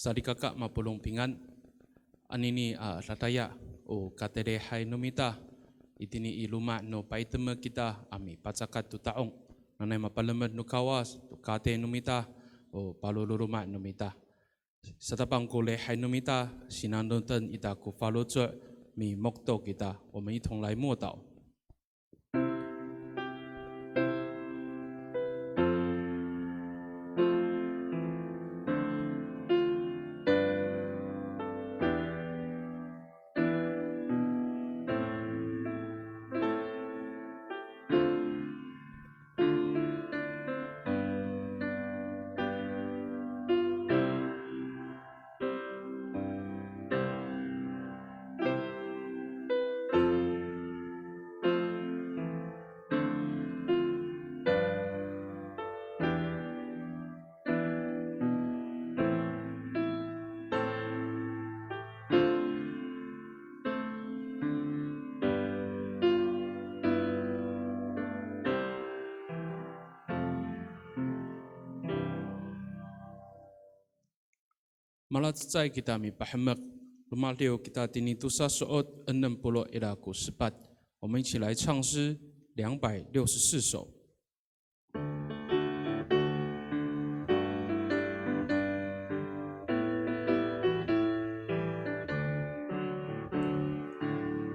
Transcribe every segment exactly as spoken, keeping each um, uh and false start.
Salikaka mapolong pingan, anini a dadaya, o kataylihay no mita, itini i loma' no paytemek kita a mipacakat to ta'ong. Nanay mapalemed no Kawas to katay no mita, o paloloma' no mita. Satapang ko lihay no mita, sinanoten ita ko faloco', mimokto kita, 我们一同来默祷。 Malacecay kita mipahemek, romadiw kita tini tosa so'ot enem polo' ira ko sepat. 我们一起来唱诗两百六十四首。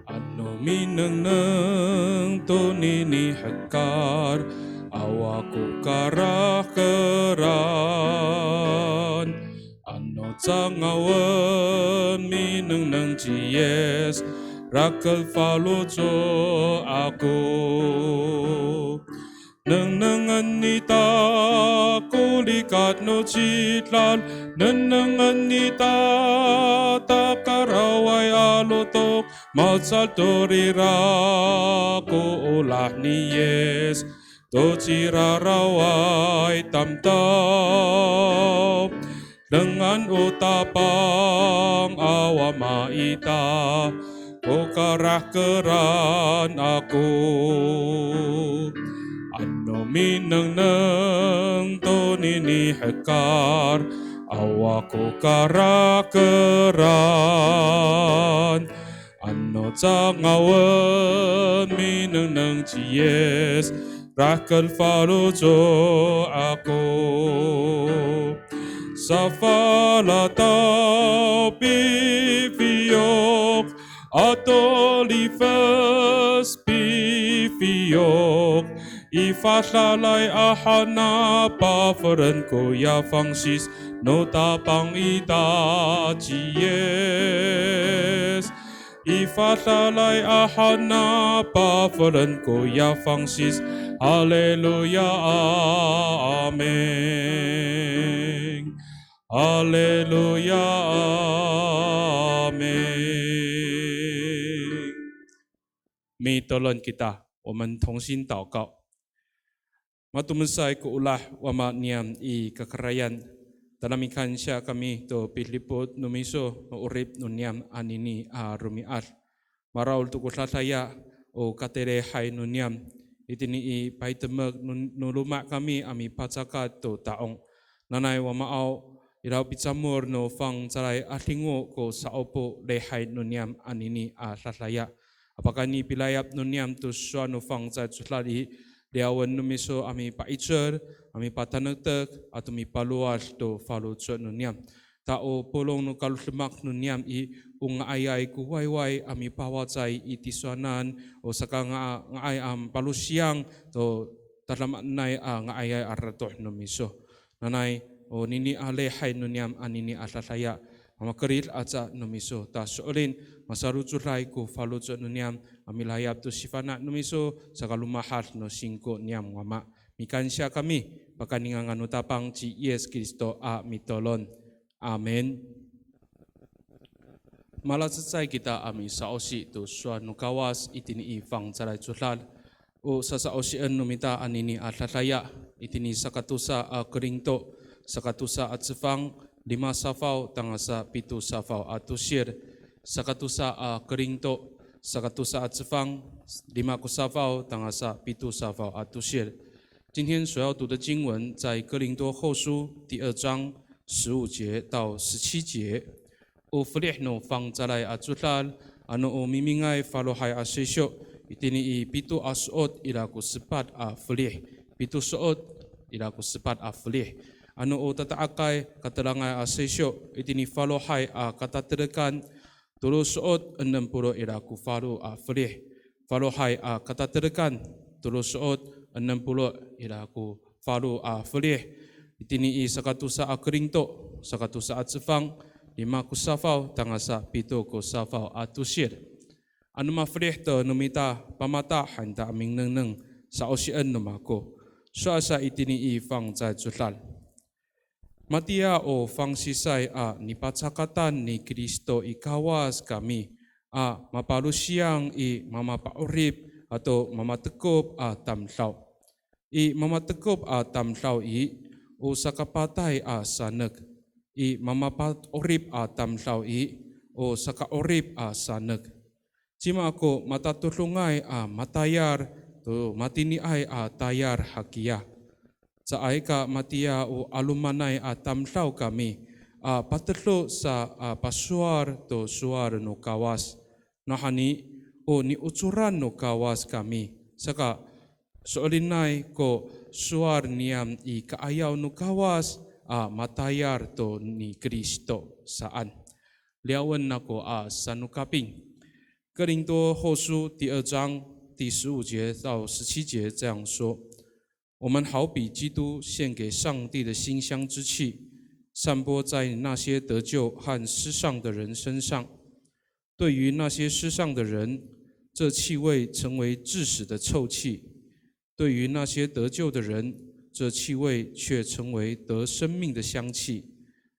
Ano minengneng tonini hekal, awa ko karah keran. Ano cangawen minengneng ci Yis, rakel faloco' ako. Nengnengen ita ko likat no cidal, nengnengen ita takaraway a lotok, macal to rira ko olah ni Yis, to ciraraway tamdaw. Dengan o Tapang a Wama ita, ko karah keran ako. Ano minengneng tonini hekal, awa ko karah keran. Ano cangawen minengneng ci Yis, rakel faloco' ako. Safalataw pifiyok, ato lifes pifiyok, i fadalay a hanap paferen koya fangsis no Tapang ita ci Yis. I fadalay a hanap paferen koya fangsis. Haleluya, amin. Haleluya, amin. Mitolon kita, 我们同心祷告。 Matomesay ko olah Wama niyam i kakarayan. Tada mikansiya kami to pidipot no miso no 'orip no niyam anini a romi'ad. Maraod to ko dadaya o kataylihay no niyam. Itini i paytemek no, no loma' kami a mipacakat to ta'ong. Nanay Wamaaw, ira o picamol no fangcalay a 'adingo ko sa'opo lihay no niyam anini a dadaya. A pakayni pilayap no niyam to sowal no fangcalay codad i, liyawen no miso a mipa'icel, a mipatanektek, ato mipalowad to faloco' no niyam. Ta o polong no kalodemak no niyam i, o nga'ayay ko wayway a mipawacay i tisowanan, o sakanga'ay a palosiyang to tadamaanay a nga'ayay a ratoh no miso. Nanay, o nini a lihay no niyam anini a dadaya, mamakerid aca no miso ta so'elin, masalocoday ko faloco' no niyam a milayap to sifana' no miso, sakalomahad no singko niyam Wama. Mikansiya kami, pakayni ngangan no Tapang ci Yis Kristo a mitolon. Amin. Malacecay kita a misa'osi to sowal no Kawas itini i fangcalay codad. O sasa'osien no mita anini a dadaya, itini sakatosa a Korinto, sakatosa a cefang, lima safaw tangasa pito safaw a tosil. Sakatosa a Korinto, sakatosa a cefang, lima ko safaw tangasa pito safaw a tosil. 今天所要读的经文在哥林多后书第二章十五节到十七节。O felih no fangcalay a codad, ano o mimingay falohay a sesyo, itini i pito a so'ot ira ko sepat a felih, pito so'ot ira ko sepat a felih. Ano o tata'akay katelangay a sesyo, itini falohay a katatelekan, tolo so'ot enem polo' ira ko falo a felih. Falohay a katatelekan, tolo so'ot enem polo' ira ko falo a felih. Itini i sakatosa a Korinto, sakatosa a cefang, lima ko safaw, tangasa pito ko safaw a tosil. Ano mafelih to no mita pamata han ta a mingnengneng, sa'osien no mako. Sowal sa itini i fangcalay codad. Matiya o fangsisay a nipacakatan ni Kristo i Kawas kami, a mapalosiyang i mamapa'orip ato mamatekop a tamdaw. I mamatekop a tamdaw i, o sakapatay a sanek. I mamapa'orip a tamdaw i, o saka'orip a sanek. Cima ko matatodongay a matayal to matiniay a tayal hakiya. Caay ka matiya o 'alomanay a tamdaw kami, a patedo sa a pasowal to sowal no Kawas. Nawhani, o niocoran no Kawas kami, saka so'elinay ko sowal niyam i ka'ayaw no Kawas a matayal to ni Kristo saan. Liyawen ako a sano Kaping. 哥林多后书第二章第十五节到十七节这样说：我们好比基督献给上帝的馨香之气，散播在那些得救和失丧的人身上。对于那些失丧的人，这气味成为致死的臭气；对于那些得救的人，这气味却成为得生命的香气。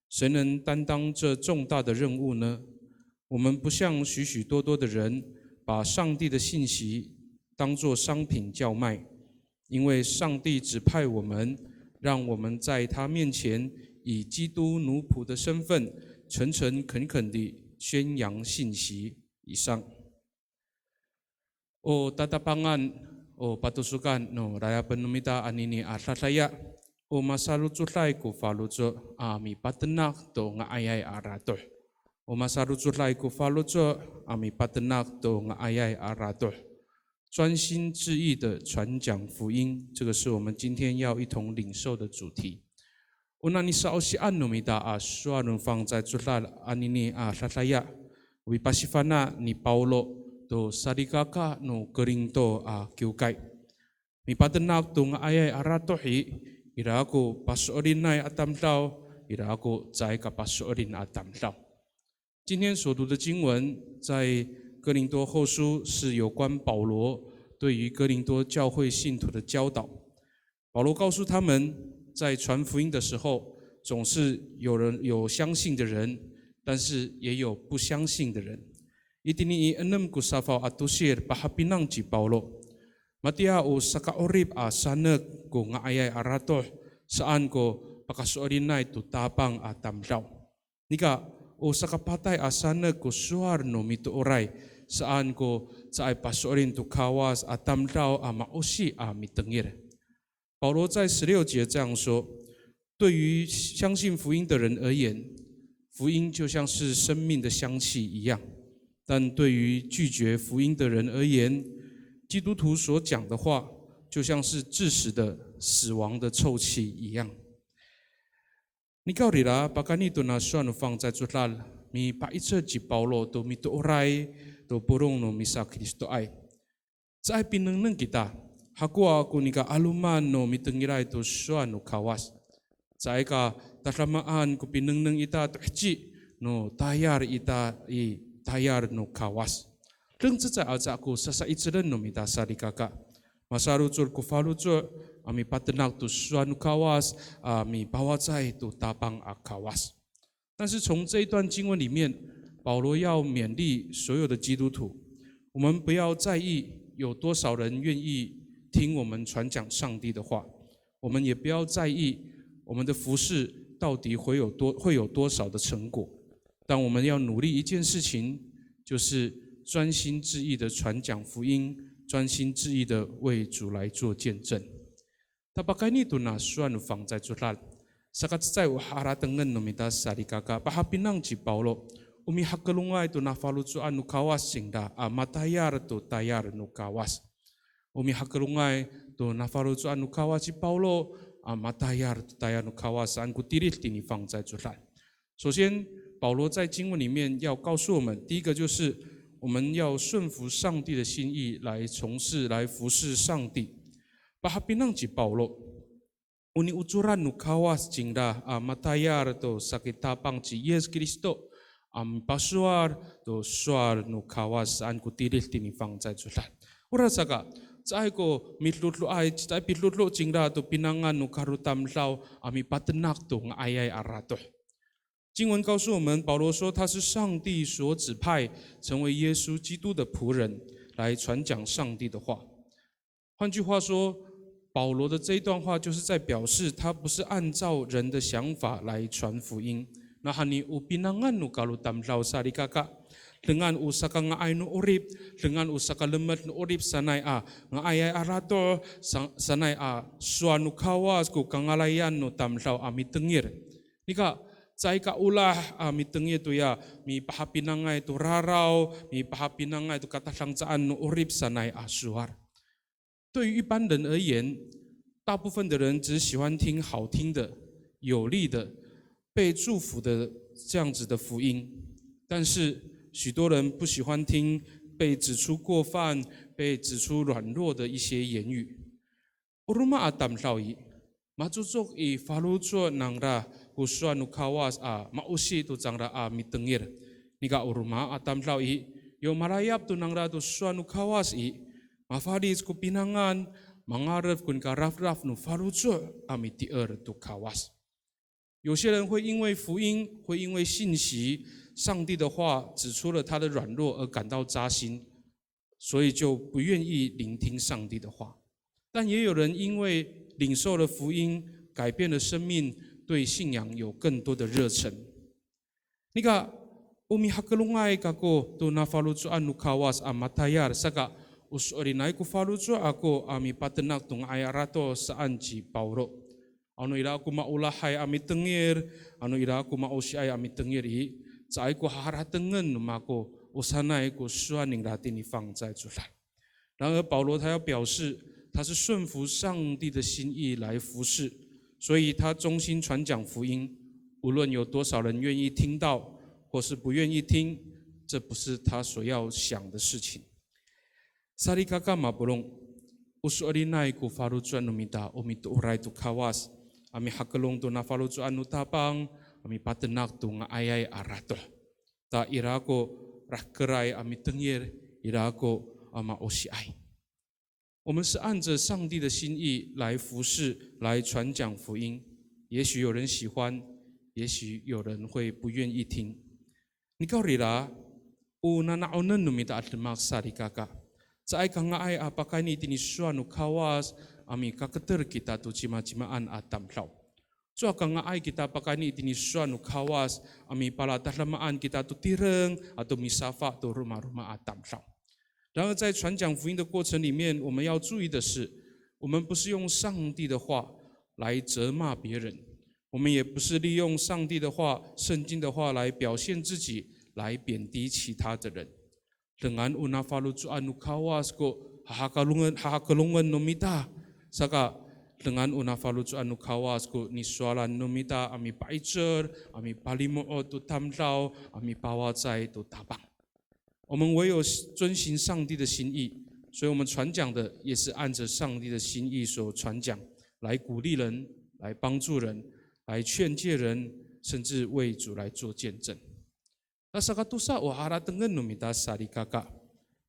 谁能担当这重大的任务呢？我们不像许许多多的人，把上帝的信息当作商品叫卖，因为上帝指派我们，让我们在他面前以基督奴仆的身份，诚诚恳恳地宣扬信息。以上。 O tatapangan, o patosokan no layapen no mita anini a dadaya, o masalocoday ko faloco' a mipatenak to nga'ayay a ratoh. O masalocoday ko faloco' a mipatenak to nga'ayay a ratoh. 专心致意地传讲福音，这个是我们今天要一同领受的主题。 O nani sa'osian no mita a sowal no fangcalay codad anini a dadaya, o pipasifana' ni Pawlo to salikaka no Korinto a kiwkay. Mipatenak to nga'ayay a ratoh i, ira ko paso'elinay a tamdaw, ira ko caay ka paso'elin a tamdaw. 今天所读的经文在哥林多后书是有关保罗对于哥林多教会信徒的教导。保罗告诉他们，在传福音的时候，总是有人，有相信的人，但是也有不相信的人。Itini i enem ko safaw a tosil pahapinang ci Pawlo. Matiya o saka'orip a sanek ko nga'ayay a ratoh, saan ko pakaso'elinay to Tapang a tamdaw. Nika, o sakapatay a sanek ko sowal no mitooray, saan ko caay paso'elin to Kawas a tamdaw a ma'osi a mitengil. 保罗在十六节这样说：对于相信福音的人而言，福音就像是生命的香气一样；但对于拒绝福音的人而言，基督徒所讲的话就像是致死的、死亡的臭气一样。 Nikawrira, pakayni tona sowal no fangcalay codad, mipa'icel ci Pawlo to mitooray to polong no misaKristoay. Caay pinengneng kita, hakowa ko nika 'aloman no mitengilay to sowal no Kawas. Caay ka tadamaan ko pinengneng ita to heci no tayal ita i tayal no Kawas. Deng cecay aca ko sasa'icelen no mita salikaka. Masarocod ko faloco' a mipatenak to sowal no Kawas a mipawacay to Tapang a Kawas. 但是从这一段经文里面，保罗要勉励所有的基督徒，我们不要在意有多少人愿意听我们传讲上帝的话，我们也不要在意我们的服事到底会有多，会有多少的成果。但我们要努力一件事情，就是专心致意的传讲福音，专心致意的为主来做见证。Ta pakayni tona sowal no fangcalay codad, Saka cecay o haratengen no mita salikaka, pahapinang ci Pawlo, o mihakelongay to nafaloco'an no Kawas cingra a matayal to tayal no Kawas. O mihakelongay to nafaloco'an no Kawas ci Pawlo a matayal to tayal no Kawas saan ko tilid tini fangcalay codad. 首先，保罗在经文里面要告诉我们，第一个就是我们要顺服上帝的心意来从事、来服侍上帝。Pahapinang ci Pawlo, o niocoran no Kawas cingra a matayal to saki Tapang ci Yis Kristo a mipasowal to sowal no Kawas saan ko tilid tini fangcalay codad. Orasaka, caay ko midodoay, caay pidodo cingra to pinangan no kalotamdaw a mipatenak to nga'ayay a ratoh. 经文告诉我们，保罗说他是上帝所指派，成为耶稣基督的仆人，来传讲上帝的话。换句话说，保罗的这一段话就是在表示，他不是按照人的想法来传福音。Nawhani o pinangan no kalotamdaw salikaka, dengan o sakanga'ay no 'orip, dengan o sakalemed no 'orip sanay a nga'ayay a ratoh, sa-, sanay a sowal no Kawas ko kangalayan no tamdaw a mitengil. Nika, caay ka olah a mitengil toya mipahapinangay to raraw, mipahapinangay to katadangcaan no 'orip sanay a sowal. 对于一般人而言，大部分的人只喜欢听好听的、有力的、被祝福的这样子的福音，但是许多人不喜欢听被指出过犯、被指出软弱的一些言语。O roma a tamdaw i, macocok i faloco' nangra ko sowal no Kawas a ma'osi to cangra a mitengil. Nika o roma a tamdaw i, yo malayap to nangra to sowal no Kawas i, mafalic ko pinangan, mangaref ko nika rafraf no faloco' a mitier to Kawas. 有些人会因为福音，会因为信息，上帝的话指出了他的软弱而感到扎心，所以就不愿意聆听上帝的话。但也有人因为领受了福音，改变了生命，对信仰有更多的热忱。Nika, o mihakelongay kako to nafaloco'an no Kawas a matayal, saka o so'elinay ko faloco' ako a mipatenak to nga'ay a ratoh saan ci Pawlo. Ano ira ko maolahay a mitengil, ano ira ko maosiay a mitengil i, caay ko haharatengen no mako o sanay ko sowal ningra tini fangcalay codad. 然而，保罗他要表示，他是顺服上帝的心意来服侍，所以他忠心传讲福音，无论有多少人愿意听到，或是不愿意听，这不是他所要想的事情。Salikaka mapolong, o so'elinay ko faloco' no mita o mitooray to Kawas a mihakelong to nafaloco'an no Tapang a mipatenak to nga'ayay a ratoh. Ta ira ko rahkeray a mitengil, ira ko a maosiay. 我们是按着上帝的心意来服侍，来传讲福音。也许有人喜欢，也许有人会不愿意听。Nikawrira, o nana'onen no mita a demak salikaka, caay ka nga'ay a pakayni tini sowal no Kawas a mikaketer kita to cimacimaan a tamdaw. Cowa ka nga'ay kita pakayni itini sowal no Kawas a mipalatadamaan kita to tireng ato misafa to romaroma a tamdaw. 然而，在传讲福音的过程里面，我们要注意的是，我们不是用上帝的话来责骂别人，我们也不是利用上帝的话、圣经的话来表现自己，来贬低其他的人。 Dengan o nafaloco'an no Kawas ko hahakelongen, hahakelongen no mita. Saka, dengan o nafaloco'an no Kawas ko nisowalan no mita a mipa'icel, a mipalimo'ot to tamdaw, a mipawacay to Tapang. 我们唯有遵行上帝的心意，所以我们传讲的也是按着上帝的心意所传讲，来鼓励人，来帮助人，来劝诫人，甚至为主来做见证。 Saka tosa o haratengen no mita salikaka.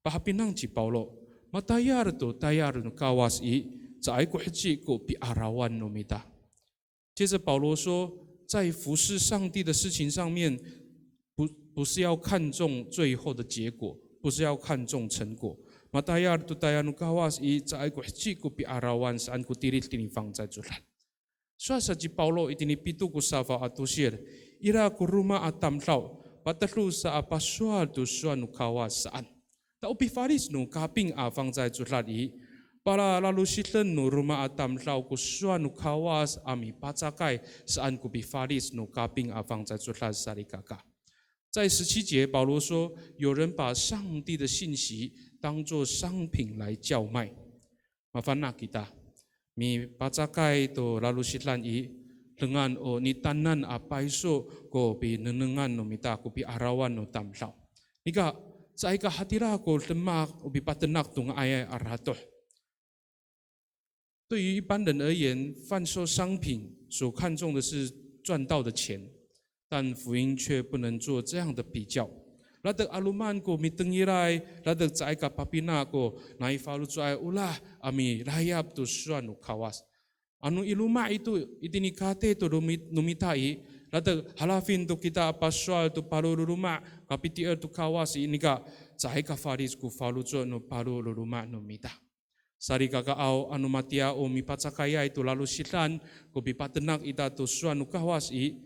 Pahapinang ci Pawlo, matayal to tayal no Kawas i, caay ko heci ko pi'arawan no mita. 接着保罗说，在服侍上帝的事情上面，不，不是要看重最后的结果，不是要看重成果。Matayal to tayal no Kawas i, caay ko heci ko pi'arawan saan ko tilid tini fangcalay codad. Sowal sa ci Pawlo itini pito ko safaw a tosil, ira ko roma a tamdaw, patedo sa a pasowal to sowal no Kawas saan. Ta o pifalic no kaping a fangcalay codad i, Palalalosiden no roma a tamdaw ko sowal no Kawas a mipacakay saan ko pifalic no kaping a fangcalay codad salikaka. 在十七节，保罗说，有人把上帝的信息当作商品来叫卖。Mafana' kita, mipacakay to lalosidan i, dengan o nitanan a payso ko pinengnengan no mita ko piarawan no tamdaw. Nika, caay ka hatira ko demak o pipatenak to nga'ayay a ratoh. 对于一般人而言，贩售商品所看重的是赚到的钱，但福音却不能做这样的比较。Latek 'aloman ko mitengilay, latek caay ka papina ko nai faloco'ay olah a milayap to sowal no Kawas. Ano i loma' ito, itini kati to lomi-, no mita i, latek halafin to kita a pasowal to paro no loma', kapitier to Kawas i, nika caay ka falic ko faloco' no paro no loma' no mita. Salikakaaw, ano matiya o mipacakayay to lalosidan ko pipatenak ita to sowal no Kawas i,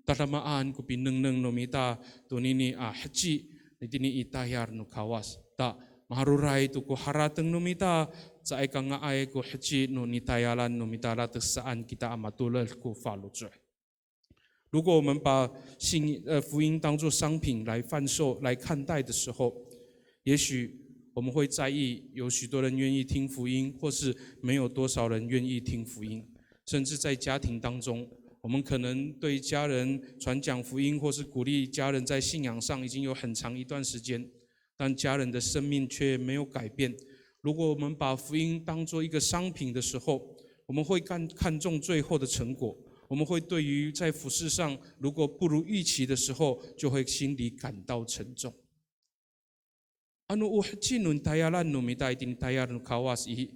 tadamaan ko pinengneng no mita tonini a heci, itini i tayal no Kawas. Ta, maroray to ko harateng no mita, caay ka nga'ay ko heci no nitayalan no mita, latek saan kita a matoled ko faloco'. 如果我们把信，呃，福音当作商品来贩售、来看待的时候，也许我们会在意有许多人愿意听福音，或是没有多少人愿意听福音。甚至在家庭当中，我们可能对家人传讲福音，或是鼓励家人在信仰上已经有很长一段时间， 但家人的生命却没有改变。如果我们把福音当作一个商品的时候，我们会看，看重最后的成果，我们会对于在服事上如果不如预期的时候，就会心里感到沉重。Ano o heci no nitayalan no mita itini tayal no Kawas i,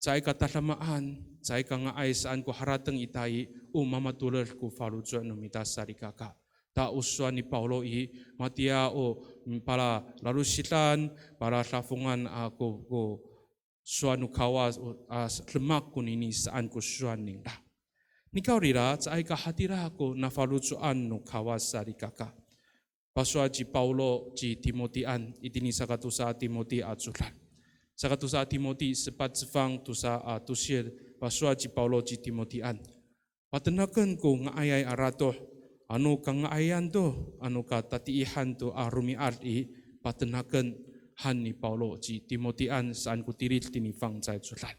caay ka tadamaan, caay ka nga'ay saan ko harateng ita i, o mamatoled ko faloco' no mita salikaka. Ta o sowal ni Pawlo i, matiya o, mm, palalalosidan, paladafongan a ko, ko sowal no Kawas, o, a, demak konini saan ko sowal ningra. Nikawrira, caay ka hatira ko nafaloco'an no Kawas salikaka. Pasowal ci Pawlo ci Timotian, itini sakatosa a Timoti a codad. Sakatosa a Timoti sepat cefang tosa a tosil, pasowal ci Pawlo ci Timotian. Patenaken ko nga'ayay a ratoh, ano kanga'ayan to, ano katatiihan to a romi'ad i, patenaken, han ni Pawlo ci Timotian saan ko tilid tini fangcalay codad.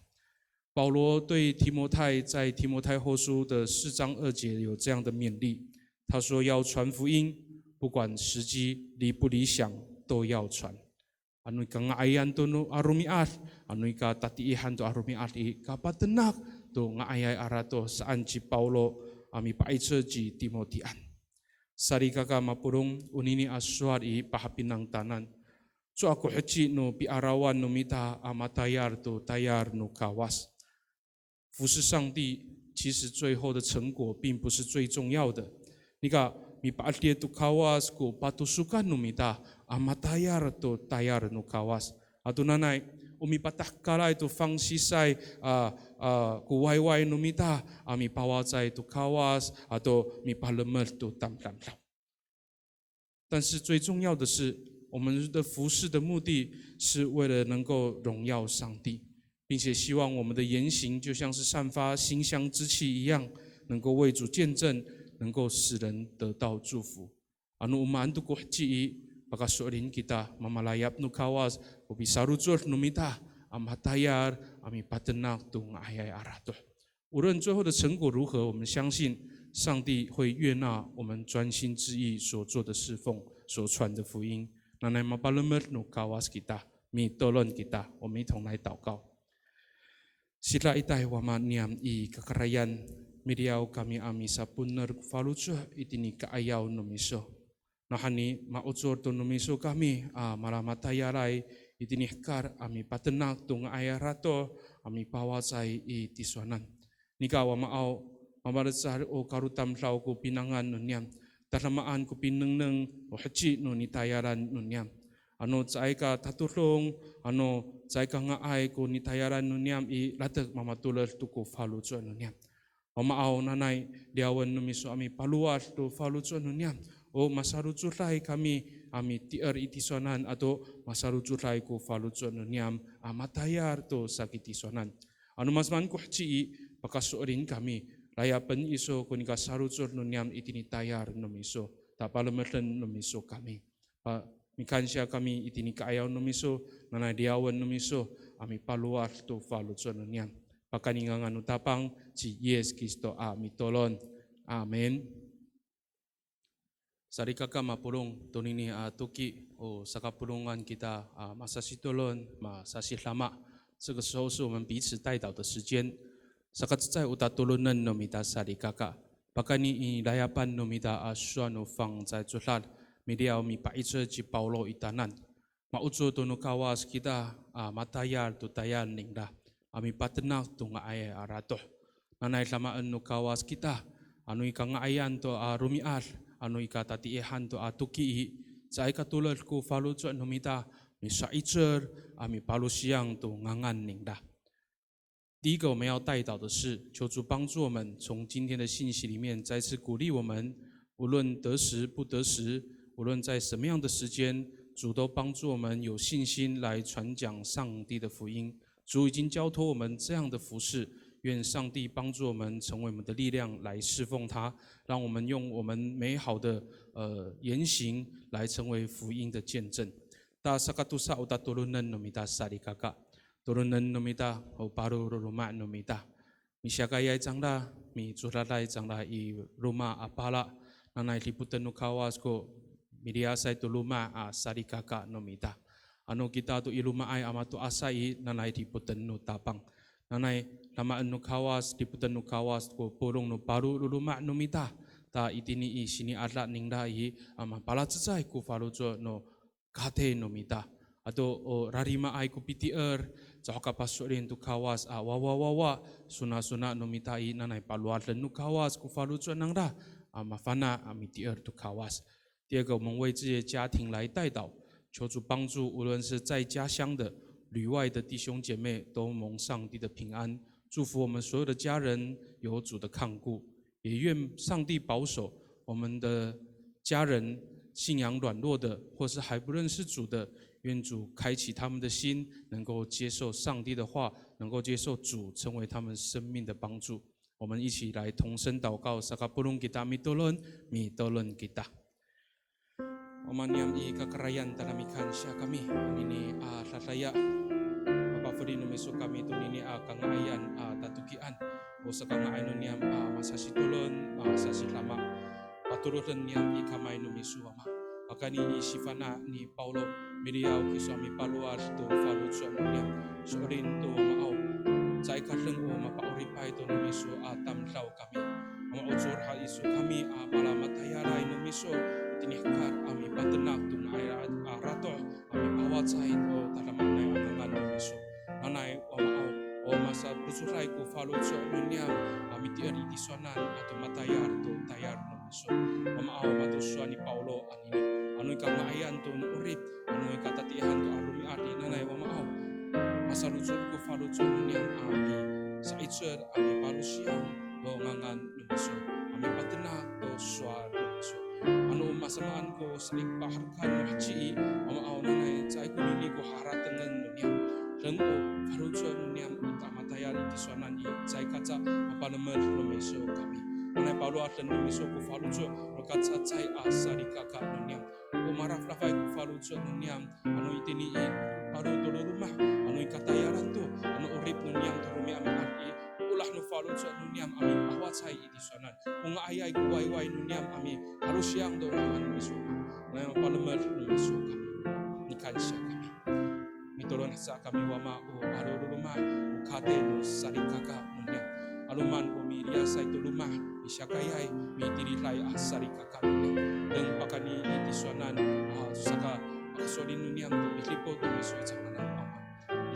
保罗对提摩太在提摩太后书的四章二节有这样的勉励，他说要传福音，不管时机理不理想，都要传。Ano i kanga'ayan to no a romi'ad, ano i katatiihan to a romi'ad i, kapatenak to nga'ayay a ratoh saan ci Pawlo a mipa'icel ci Timotian. Salikaka mapolong, onini a sowal i pahapinang tanan. Cowa ko heci no piarawan no mita a matayal to tayal no Kawas. 服侍上帝，其实最后的成果并不是最重要的。Nika, mipa'edil to Kawas ko patosokan no mita a matayal to tayal no Kawas. Ato nanay, o mipatahkalay to fangsisay a, a, ko wayway no mita a mipawacay to Kawas, ato mipalemed to tamdamdaw. 但是最重要的是，我们的服侍的目的是为了能够荣耀上帝，并且希望我们的言行就像是散发馨香之气一样，能够为主见证，能够使人得到祝福。Ano o maan to ko heci i, pakaso'elin kita, mamalayap no Kawas, o pisarocod no mita a matayal a mipatenak to nga'ayay a ratoh. 无论最后的成果如何，我们相信上帝会悦纳我们专心致意所做的侍奉、所传的福音。Nanay mapalemed no Kawas kita, mitolon kita, 我们一同来祷告。Sidaitay Wama niyam i kakarayan, miliyaw kami a misaponer ko faloco' itini ka'ayaw no miso. Nawhani, ma'ocor to no miso kami a malamatayalay itini hekal a mipatenak to nga'ayay a ratoh a mipawacay i tisowanan. Nika Wamaaw, mamalecad o kalotamdaw ko pinangan no niyam, tadamaan ko pinengneng o heci no nitayalan no niyam. Ano caay ka tatodong, ano caay ka nga'ay ko nitayalan no niyam i, latek mamatoled to ko faloco' no niyam. Wamaaw, nanay liyawen no miso a mipalowad to faloco' no niyam. O masarocoday kami a mitier i tisowanan ato masalocoday ko faloco' no niyam a matayal to saki tisowanan. Ano masamaan ko heci i, pakaso'elin kami, layapen iso ko nika salocod no niyam itini tayal no miso, ta palemeden no miso kami. Pa, mikansiya kami itini ka'ayaw no miso, nanay liyawen no miso, a mipalowad to faloco' no niyam. Pakayni ngangan no Tapang ci Yis Kristo a mitolon. Amin. Salikaka mapolong, tonini a toki, o sakapolongan kita a masasitolon, masasidama. 这个时候是我们彼此代祷的时间。Sakacecay o tatolonen no mita salikaka. Pakayni i layapan no mita a sowal no fangcalay codad, miliyaw mipa'icel ci Pawlo i tanan. Maoco to no Kawas kita a matayal to tayal ningra a mipatenak to nga'ayay a ratoh. Nanay damaen no Kawas kita, ano i kanga'ayan to a romi'ad, ano i katatiihan to a toki i, caay ka toled ko faloco' no mita, misa'icel a mipalosiyang to ngangan ningra. 第一个我们要代祷的是，求主帮助我们，从今天的信息里面再次鼓励我们，无论得时不得时，无论在什么样的时间，主都帮助我们有信心来传讲上帝的福音。主已经交托我们这样的服事，愿上帝帮助我们，成为我们的力量来侍奉他，让我们用我们美好的，呃，言行来成为福音的见证。Ta sakatosa o tatolonen no mita salikaka. Tolonen no mita, o paro no loma' no mita. Misiyakayay cangra, micodaday cangra i loma' a pala, nanay dipoten no Kawas ko miliyasay to loma' a salikaka no mita. Ano kita to i loma'ay a mato'asay i, nanay dipoten no Tapang. Nanay damaen no Kawas, dipoten no Kawas ko polong no paro no loma' no mita. Ta itini i sini'ada ningra i, a mapalacecay ko faloco' no katey no mita. Ato o rarimaay ko pitier, caho ka paso'elin to Kawas a wawawawa, sonasona no mita i, nanay palowaden no Kawas ko faloco' nangra a mafana' a mitier to Kawas. 第二个，我们为这些家庭来代祷，求主帮助，无论是在家乡的、旅外的弟兄姐妹，都蒙上帝的平安，祝福我们所有的家人有主的看顾。 也愿上帝保守我们的家人，信仰软弱的，或是还不认识主的，愿主开启他们的心，能够接受上帝的话，能够接受主成为他们生命的帮助。我们一起来同声祷告，sakapolong kita mitolon, mitolon kita. O Mama niyam i kakarayan, tada mikansiya kami, anini a dadaya, mapafeli no miso kami tonini a kanga'ayan a tatokian, o sakanga'ay no niyam a masasitolon, masasidama. Patoroden niyam i kamay no miso, Ama. Pakayni i sifana' ni Pawlo, miliyaw kiso a mipalowad to faloco' no niyam. So'elin to, Wamaaw, caay ka deng o mapa'oripay to no miso a tamdaw kami. Ama, ocor ha iso kami a malamatayalay no miso, itini hekal a mipatenak to nga'ay a ratoh, a mipawacay to tadamaanay a ngangan no miso. Nanay, Wamaaw, o masalocoday ko faloco' no niyam a mitier i tisowanan ato matayal to tayal no miso. Wamaaw, mato sowal ni Pawlo anini, ano i kanga'ayan to no 'orip, ano i katatiihan to a romi'ad i, nanay, Wamaaw, masalocod ko faloco' no niyam a misa'icel a mipalosiyang to ngangan no miso, a mipatenak to sowal no miso. Ano masamaan ko salikaka no heci i, Wamaaw, nanay caay konini ko haratengen no niyam. Deng o faloco' no niyam i tamatayal i tisowanan i, caay kaca mapalemed no miso kami. Nanay palowaden no miso ko faloco' no kacacay a salikaka no niyam. O marafrafay ko faloco' no niyam, ano itini i, paro to no loma', ano i katayalan to, ano 'orip no niyam to romi'ami'ad i, olah no faloco' no niyam a mipawacay i tisowanan. O nga'ayay ko wayway no niyam a mipalosiyang to ngangan no miso. Nanay mapalemed no miso kami. Mikansiya kami. Mitolon haca kami, Wama, o paro no loma', o katey no salikaka no niyam. 'Aloman ko miliyasay to loma', misiyakayay, mitiliday a salikaka no niyam. Deng pakayni i tisowanan, a, saka pakaso'elin no niyam to midipot no miso i cangraan, Ama.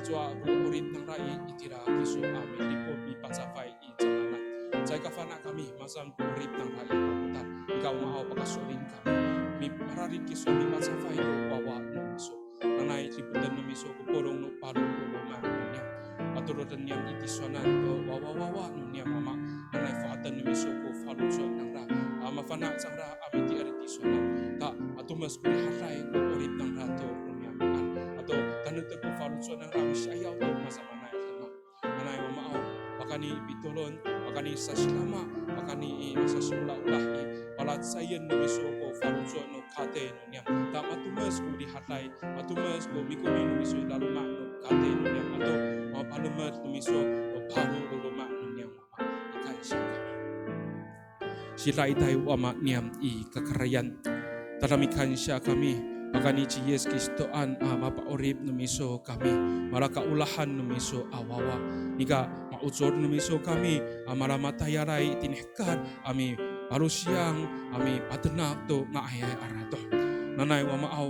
Icowa ko 'orip nangra i, itira kiso a midipot mipacafay i cangraan. Caay kafana' kami, masamaan ko 'orip nangra i, Wama, nika, Wamaaw, pakaso'elin kami. Mi, mararid kiso mipacafay to wawa no miso. Nanay dipoten no miso ko polong no paro no loma' no niyam. Patoroden niyam i tisowanan to wawawawa no niyam, Ama. Nanay fohaten no miso ko faloco' nangra a mafana' cangra a mitier i tisowanan. Ta, a Matomes ko rihaday ko 'orip nangra to romi'ami'ad. Ato tanektek ko faloco' nangra a misi'ayaw to masamaanay a demak. Nanay Wamaaw, pakayni pitolon, pakayni sasilama, pakayni i masasiolaolah i, palacecayen no miso ko faloco' no katey no niyam. Ta matomes ko rihaday, matomes ko mikomi no miso i laloma' no katey no niyam. Ato mapalemed no miso ko paro no loma' no niyam. Mama, mikansiya kami. Sidaitay Wama niyam i kakarayan. Tada mikansiya kami, pakayni ci Yis Kristoan a mapa'orip no miso kami, malakaolahan no miso a wawa. Nika ma'ocor no miso kami a malamatayalay itini i hekal a mipalosiyang a mipatenak to nga'ayay a ratoh. Nanay Wamaaw,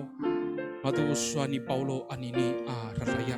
mato o sowal ni Pawlo anini a dadaya.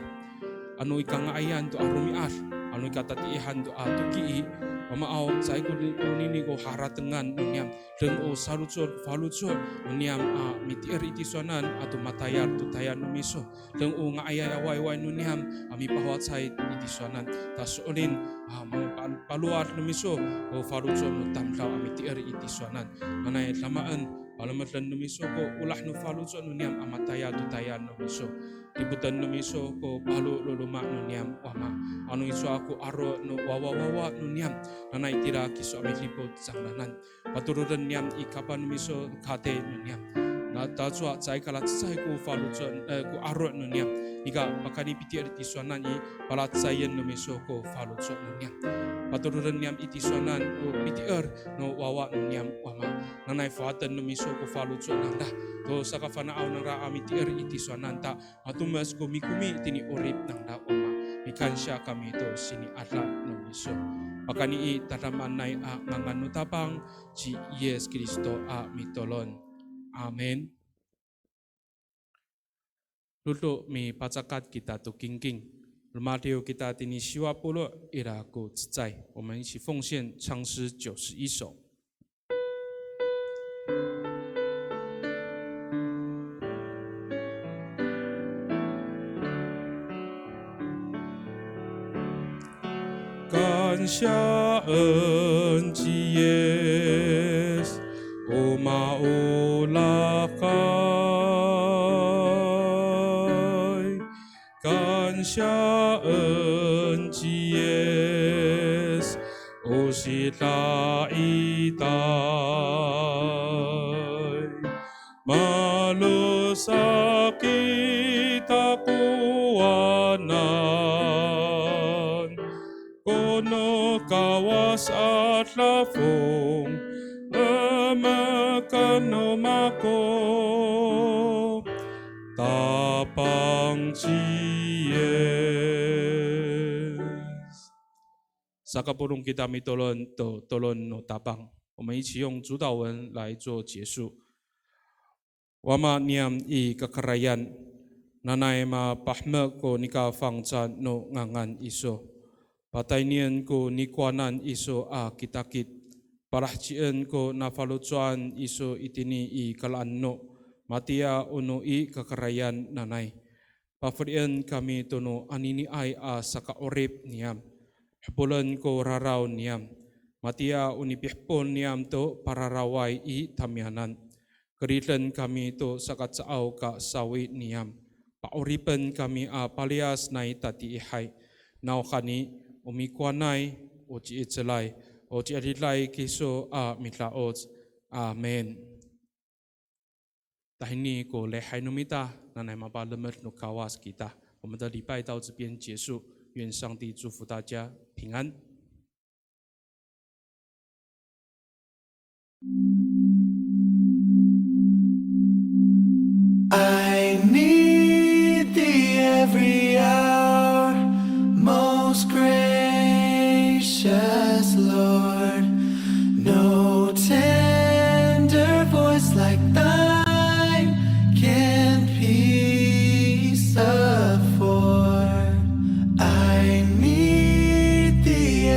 Ano i kanga'ayan to a romi'ad, ano i katatiihan to a toki i, Wamaaw, caay ko ni-, konini ko haratengan no niyam, deng o salocod ko faloco' no niyam a miti'er i tisowanan ato matayal to tayal no miso, deng o nga'ayay a wayway no niyam a mipahowacay i tisowanan. Ta so'elin a mapalowad no miso ko faloco' no tamdaw a miti'er i tisowanan. Nanay damaen, palemeden no miso ko olah no faloco' no niyam a matayal to tayal no miso. Dipoten no miso ko paro no loma' no niyam Wama. Ano icowa ko aro' no wawawawa no niyam, nanay itira kiso a midipot cangraanan. Patoroden niyam i kapah no miso katey no niyam. Na tacowa caay kalacecay ko faloco', e, ko aro' no niyam. Nika pakayni piti'er i tisowanan i, palacecayen no miso ko faloco' no niyam. Patoroden niyam i tisowanan ko piti'er no wawa no niyam Wama. Nanay fohaten no miso ko faloco' nangra to sakafana'aw nangra a miti'er i tisowanan ta matomes ko mikomi itini 'orip nangra Wama. Mikansiya kami to sini'ada no miso. Pakayni i tadamaanay a ngangan no Tapang ci Yis Kristo a mitolon. Amin. Dodo mipacakat kita to kingking. Romadiw kita tini siwa polo' ira ko cecay. 我们一起奉献唱诗九十一首。 Kansiyaen ci Yis o maolakay. Kansiyaen ci Yis o sidaitay. Malosak kita kowanan, kono Kawas a dafong, emekan no mako, Tapang ci Yis. Sakapolong kita mitolon to tolon no Tapang. 我们一起用主祷文来做结束。 Wama niyam i kakarayan, nanay mapahemek ko nika fangcal no ngangan iso. Pataynien ko nikowanan iso a kitakit. Palahecien ko nafaloco'an iso itini i kalaeno, matiya o no i kakarayan nanay. Pafelien kami to no aniniay a saka'orip niyam. Hepolen ko raraw niyam. Matiya o nipihepol niyam to pararaway i tamiyanan. Keriden kami to saka caaw ka sawi niyam. Pa'oripen kami a paliyas nai tatiihay. Nawhani, o mikowanay, o ci'icelay, o ci'edilay kiso a mida'oc. Amin. Tahini ko lihay no mita, nanay mapalemed no Kawas kita. 我们的礼拜到这边结束，愿上帝祝福大家平安。 I need thee every hour, most gracious Lord. No tender voice like thine can peace afford. I need thee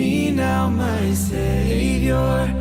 Now, my Savior,